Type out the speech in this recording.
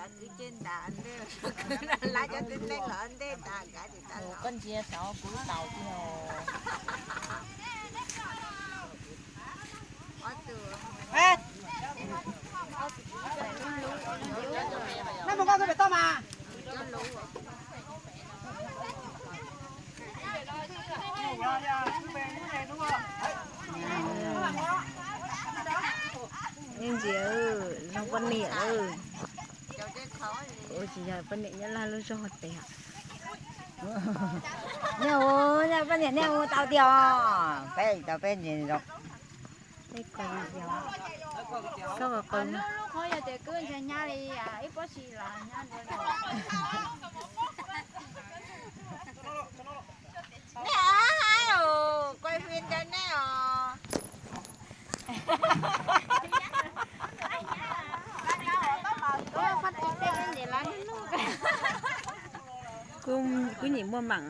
Kwv cia ntas ntej, lawv cov tib neeg los ntej tas kav tsis tau. Koj ntsia saud kuv lub taus tiag. Ntsia zoo poj niam lawm. Ua tsis yog poj niam nyob laj lub zog tiag. Nej ua, poj niam nej ua tau tiag os. Peb tau peb ntsis zoo. Peb koj video, koj koj qw. Lub qhov yog tias kwv ntshe nyab li ib pob si los nyab. Nej hais os, quay phim rau nej os. Kuv, kuv nyiam muaj mam.